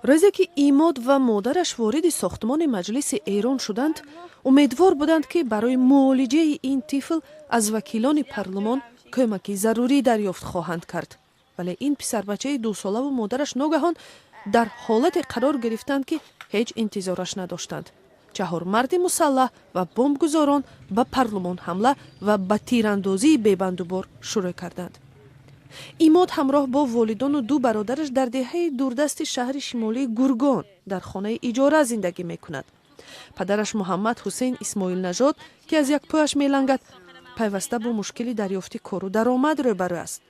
Рӯзе ки Имод ва модараш вориди сохтмони маҷлиси Эрон шуданд, умедвор буданд, ки барои муолиҷаи ин тифл аз вакилони парлумон кӯмаки зарурӣ дарёфт хоҳанд кард. Вале ин писарбачаи 2-солаву модараш ногаҳон дар ҳолате қарор гирифтанд, ки ҳеҷ интизораш надоштанд. Чаҳор марди мусаллаҳ ва бомбгузорон ба парлумон ҳамла ва ба тирандозии бебандубор шурӯъ карданд. Имод ҳамроҳ бо волидону ду бародараш дар деҳаи дурдасти шаҳри шимолии Гургон дар хонаи иҷора зиндагӣ мекунад. Падараш Муҳаммад Ҳусейн Исмоилнажод, ки аз як пояш мелангад, пайваста бо мушкили дарёфти кору даромад рӯбарӯ аст.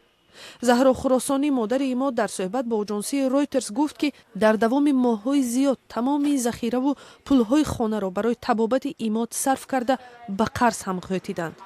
Заҳро Хуросонӣ, модари Имод, дар суҳбат бо оҷонсии Ройтерс гуфт, ки дар давоми моҳҳои зиёд тамоми захираву пулҳои хонаро барои табобати Имод сарф карда, ба қарз ҳам ғӯтиданд.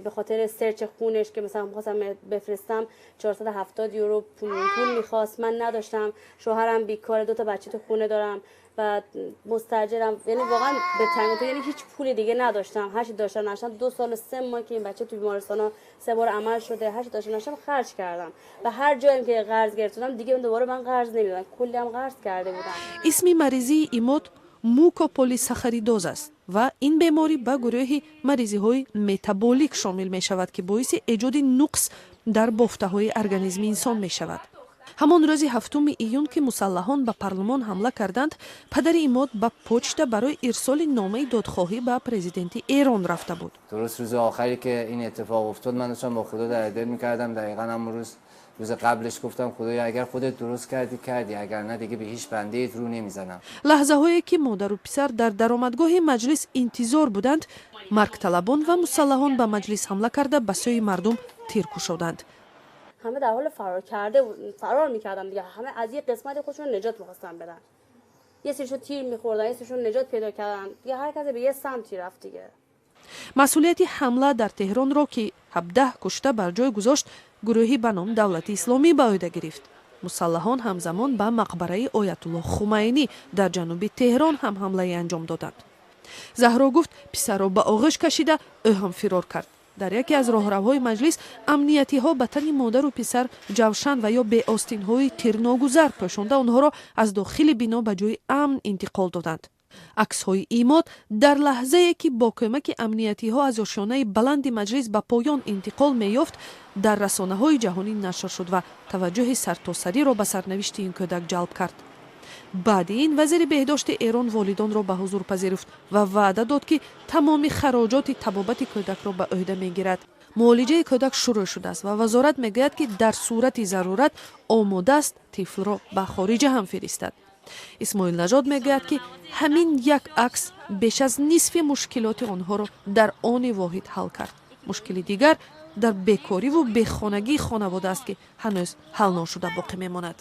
به خاطر سرچ خونش که مثلا میخواستم بفرستم، 470 یورو پول میخواست، من نداشتم. شوهرم بیکاره، دو تا بچه تو خونه دارم و مستاجرم. یعنی واقعا به تنگ، یعنی هیچ پولی دیگه نداشتم. هر چی داشتم نداشتم، 2 سال و 3 ماه که این بچه تو بیمارستان سه بار عمل شده، هر چی داشتم نداشتم خرج کردم و هر جایی که قرض گرفتم دیگه دوباره من قرض نمیدادم. کلی هم قرض کرده بودم. Исми маризии Имод мукополисахаридоз аст ва ин беморӣ ба гурӯҳи маризиҳои метаболик шомил мешавад, ки боиси эҷоди нуқс дар бофтаҳои организми инсон мешавад. Ҳамон рӯзи 7 июн, ки мусаллаҳон ба парлумон ҳамла карданд, падари Имод ба почта барои ирсоли номаи додхоҳӣ ба президенти Эрон рафта буд. درست روز آخری که این اتفاق افتاد، من داشتم با خدا در دل میکردم. دقیقا همون روز، روز قبلش گفتم خدایا، اگر خودت درست کردی کردی، اگر نه دیگه به هیچ بنده ایت رو نمیزنم. Лаҳзаҳое ки модару писар дар даромадгоҳи маҷлис интизор буданд, маргталабон ва мусаллаҳон ба маҷлис ҳамла карда, ба сӯи мардум тир кушоданд. همه در حال فرار کرده، فرار میکردن دیگه. همه از یه قسمت خودشون نجات میخواستن بدن. یه سریشون تیر میخوردن، یه سریشون نجات پیدا کردن دیگه. هر کسی به یه سمتی رفت دیگه. Масъулияти ҳамла дар Теҳронро, ки 17 кушта бар ҷой гузошт, гурӯҳи ба ном Давлати Исломӣ ба ӯҳда гирифт. Мусаллаҳон ҳамзамон ба мақбараи Оятуллоҳ Хумайнӣ дар ҷануби Теҳрон ҳам ҳамлае анҷом доданд. Заҳро гуфт, писарро ба оғӯш кашида, ӯ ҳам фирор кард. Дар яке аз роҳравҳои маҷлис амниятиҳо ба тани модару писар ҷавшан ва ё беостинҳои тирногузар пӯшонда, онҳоро аз дохили бино ба ҷои амн интиқол доданд. Аксҳои Имод дар лаҳзае, ки бо кӯмаки амниятиҳо аз ошёнаи баланди маҷлис ба поён интиқол меёфт, дар расонаҳои ҷаҳонӣ нашр шуд ва таваҷҷӯҳи сартосариро ба сарнавишти ин кӯдак ҷалб кард. Баъди ин вазири беҳдошти Эрон волидонро ба ҳузур пазируфт ва ваъда дод, ки тамоми хароҷоти табобати кӯдакро ба ӯҳда мегирад. Муолиҷаи кӯдак шурӯъ шудааст ва вазорат мегӯяд, ки дар сурати зарурат омода аст тифлро ба хориҷа ҳам фиристад. Исмоилнажод мегӯяд, ки ҳамин як акс беш аз нисфи мушкилоти онҳоро дар они воҳид ҳал кард. Мушкили дигар дар бекориву бехонагии хонавода аст, ки ҳанӯз ҳал ношуда боқӣ мемонад.